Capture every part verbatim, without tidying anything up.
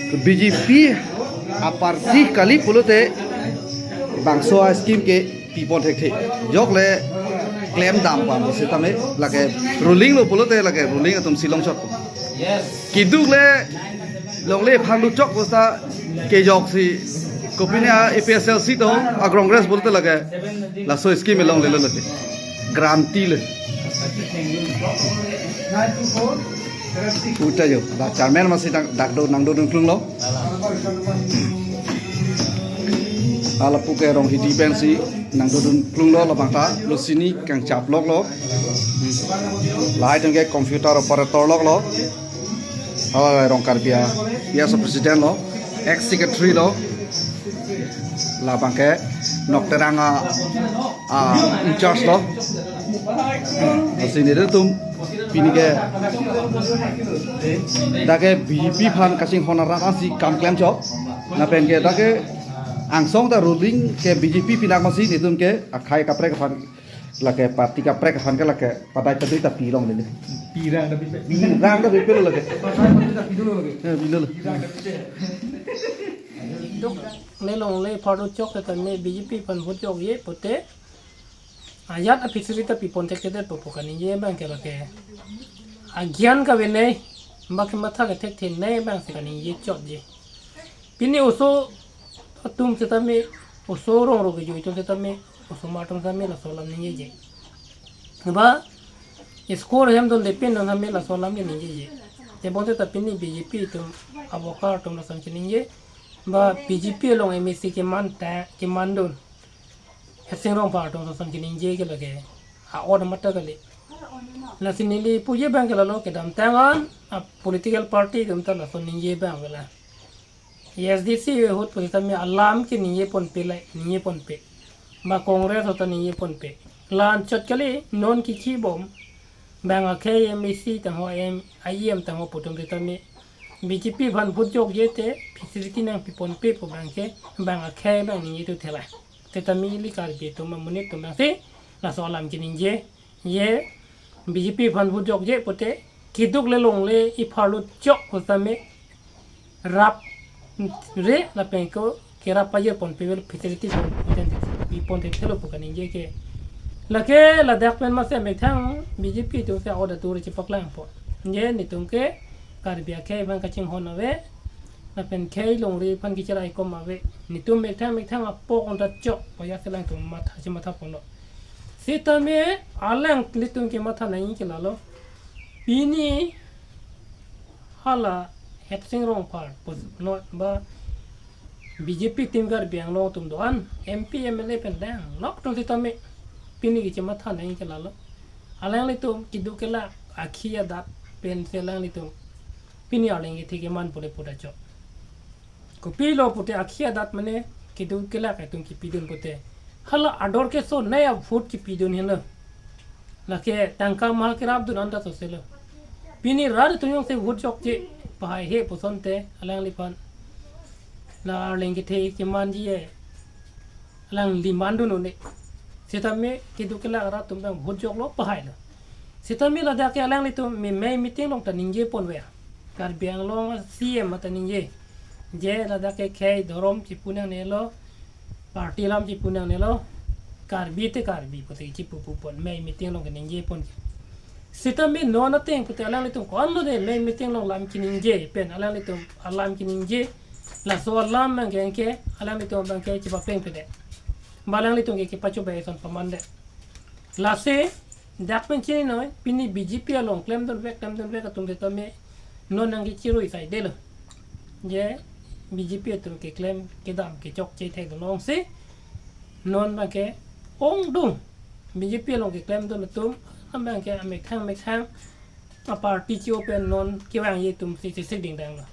B J P aparty kali pulote bangso a-scheme ke pipon thekthe. Jok le klem dam pam setame lake ruling lo pulote lake ruling atum si longchot. Keduk le longle aphan lut chok bosta kejok si kopine a-A P H L C to a-Congress pulote lake laso scheme longle lo lake. Guarantee le. Uta jo, dak chairman masi dak, dak do nang dodun klung lo. Hala puke Ronghidi pensi nang dodun klung lo labang ta, lo sini kangchap lok lo. Lahai tengke computer operator lok lo. Hala Rong Karbi a, vice president lo, ex secretary lo. Labang ke Nokterang a, a in charge lo. Lasi nelitum pini ke dak ke B J P aphan kachinghon arat ansi kam klem chok. Lapen ke dak ke angsong ta ruling ke B J P pinak masi nelitum ke akhei kaprek aphan lake party kaprek aphan ke lake padai padai ta pilong lele. Pirang ta pipe. Pirang ta pipe lo lake. Padai padai ta pilo lake. Eh, pilo lo. Pirang ta pipe. Duk le longle aphan lut chok setame B J P aphan vote chokje pute ajat a-facility ta pipon thekthedet pu pu kaningje abang ke lake. Agyan kave nei, bak matha ke thekthe nei abang si kaningje chotje. Pini oso atum setame, oso rong rong kejui atum setame, osomar atum setame laso alam ningjeje. Ba, school ahem donde pen atum setame laso alam ke ningjeje. Tebonta pini B J P atum, a-worker atum lason keningje. Ba, B J P along M A C keman ta, kemandun. Headsing Rongphar atum lason keningje ke lake. A-ot amat ta kali. Lasi neli puji abang ke lalo kedamtang an, a-political party atum ta lason ningje abang vela. A S D C ahut pu setame alam ke ningje ponpe le, ningje ponpe. Ba Congress ahut ta ningje ponpe. La-an chot kali, non kichi bom. Bang akhei M A C tangho M, I E M tangho pu atum setame. B J P aphan vote chokje te, facility nangpi ponpe pu abang ke, bang akhei abang ningje tu thela. Setame ili Karbi atum amonit atum abang si, laso alam keningje. Je B J P aphan vote chokje pute, keduk le longle aphan lut chok pu setame rap re lapen ko kerap pajir ponpe vel facility pon, pon, pon thelo pu kaningje ke. Lake ladak pen masi methang B J P atum si order tur chepaklang po. Je nelitum ke Karbi akhei aphan kachinghon ave. Lapen khei longri aphan kechirai kom ave. Nelitum methang methang apok anta chok. Paya selang atum matha si matha ponlo. Setame alanglitum kematha nangji ke lalo. Pini hala Headsing Rongphar pus no ba B J P team Karbi Anglong atum do-an M P M L A pen dang lok atum setame pini kechematha nangji ke lalo. Alanglitum keduk kelak akhi adat pen si alanglitum pini arleng kethe keman pule puta chok. Kopilo pute akhi adat mane keduk kelak atum kepidun pute. Hala ador keso naya vote kepidun henlo. Lake tangka ma kerapdun anta soselo. Pini rat atum jongsi vote chokche pahai he pu asonte alangliphan. La arleng kethe kemanji e. Alangli mandun un-e. Setame keduk kelak rat atum abang vote choklo pahailo. Setame ladak ke alanglitum me, mei meeting along ta ningje pon ver. Karbi Anglong C M ata ningje. Je ladak ke khei dhorom chipu nangnelo, party alam chipu nangnelo, Karbi te Karbi pute chipu pu pon, mei meeting along ke ningje pon. Setame non ateng pute alanglitum ko-an lo de mei meeting along lam keningje pen alanglitum alam keningje. Laso alam abang ke alanglitum abang ke chipapeng pede. Ba alanglitum ke kepachobai ason paman de. Lasi dak pen chinine, pini B J P along klemdunvek, klemdunvek atum setame non nangkechirui saidelo. Je B J P atum keklem kedam kechokche thekdun longsi non abang ke ongdung. B J P along keklemdun atum abang ke amethang methang aparty chi-o pen non kevangji atum si chesik dingdanglo.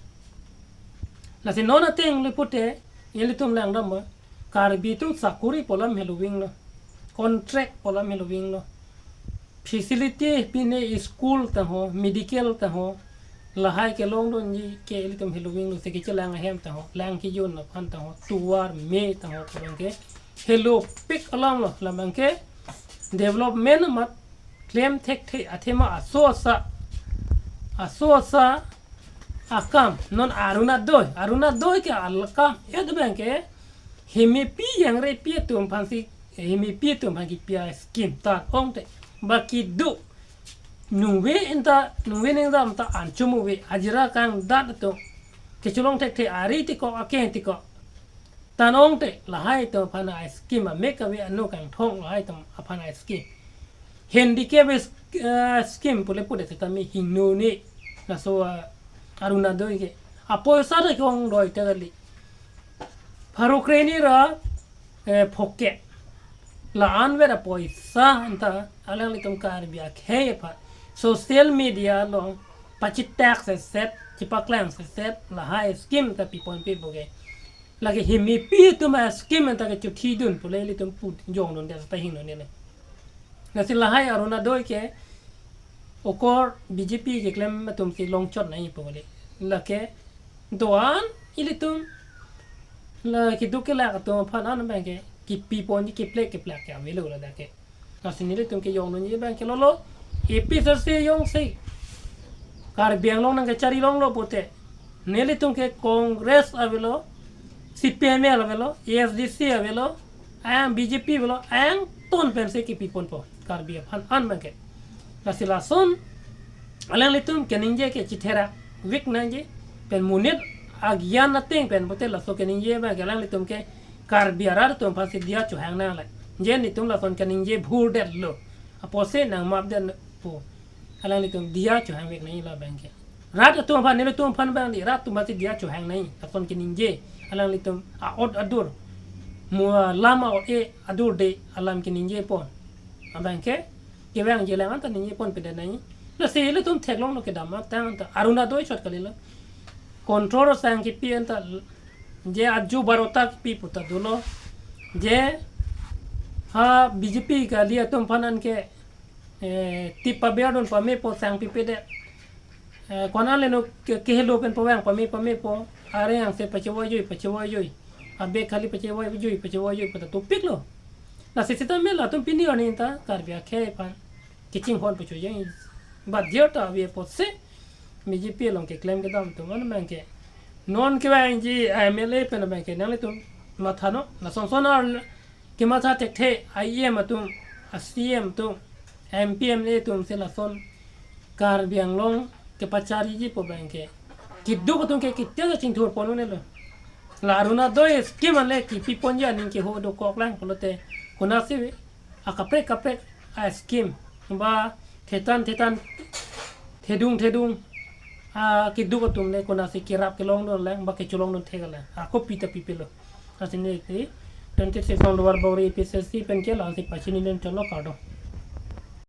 Lasi non ateng le pute, ilitum langdam ma, Karbi atum sakuri pu alam helo vinglo. Contract pu alam helo vinglo. Facility pine school tangho, medical tangho, lahai kelongdunji ke ilitum helo vinglo, si kechelang ahem tangho, lang kejun aphan tangho, tovar me tangho pu abang ke helopik alamlo, labang ke development amat klem thekthe athema aso asa, aso asa Akam non Arunodoi, Arunodoi ke alakam, ya tu abang ke, hemepi jangrepi atum aphansi, hemepi atum aphan kipi a-scheme ta ong te. Ba kedo, ningve anta, ningve ningdam ta anchum ave, hajira kangdat atum kecholong thekthe, ari tikok, akeng tikok. Ta ong te, lahai atum aphan a-scheme, amek ave, ano kangthong lahai atum aphan a-scheme. Handicap is, eh, scheme pule pudet sitame hingno ne, laso, eh, Arunodoi ke. Apoisa ta ke-ong doi ta kali. Pharo kre-ni ra, eh, phoket. La-an vet apoisa anta alanglitum Karbi akhei aphan social media along pachitak seset, chipaklang seset, lahai scheme ta piponpe bo ke. Lake hemepi atum a-scheme anta kechothi dun pule ilitum pu jongdunde ta hingno ne. Lasi lahai Arunodoi ke okor B J P keklem atumsi longchot nangji pu kali. Lake do-an ilitum la keduk kelak atum aphan an abang ke kipi ponji, kiplek kiplek ke avelo ladak ke. Lasi nelitum kejongdunji abang ke lolo, A P H L C jongsi Karbi Anglong nangkechari longlo pute, nelitum ke Congress avelo, C P I M L avelo, A S D C avelo, ayang B J P avelo, ayang ton pensi kipi ponpo Karbi aphan an abang ke. Lasi lason alanglitum keningje ke chitherak vek nangji, pen monit agyan ateng pen pute laso keningje abang ke alanglitum ke Karbi arat atum aphansi diya chohang nang le. Je nelitum lason keningje bhurdetlo, apotsi nangmapdet pu alanglitum diya chohang vek nangji la abang ke. Rat atum aphan, nelitum aphan abang di, rat atum aphansi diya chohang nangji, lason keningje alanglitum a-ot adur, mu lam a-ot e adur de alam keningje pon abang ke, kevangji alam anta ningje ponpedet nangji. Lasi ilitum theklonglo kedam atang anta Arunodoi chot kalilo. Control sang kipi anta je aju barota kipi puta dolo. Je ha B J P kali atum aphan an ke, eh, tip pabiar dun pamepo, sang pipedet. Eh, ko-an le no ke, kehelo pen pavang pame pamepo. Areng angse pachevoi joi, pachevoi joi. Abag kali pachevoi joi, pachevoi joi puta topiklo. Lasi sitame latum pini arni ta Karbi akhei aphan kachinghon pacho jeng. But there ta ave apotsi B J P along keklem kedam atum an abang ke. Non kevangji M L A pen abang ke nanglitum matha non. Lason son ar kematha thekthe, I E M atum, a C E M atum, M P M A atumsi lason Karbi Anglong kepachariji pu abang ke, keduk atum ke kethe ta chingthur pon un-elo. La Arunodoi scheme ale kipi ponji aning keho dokok lang pulote, konatsi ave akaprek kaprek a-scheme ba thetan thetan, thedung thedung, a keduk atum le konatsi kerap kelongdun lang ba kecholongdun thek lang, ako pi ta pipelo. Lasi neli twenty-six along Duarbagori A P H L C pen ke lasi pachini len cholo, kardom.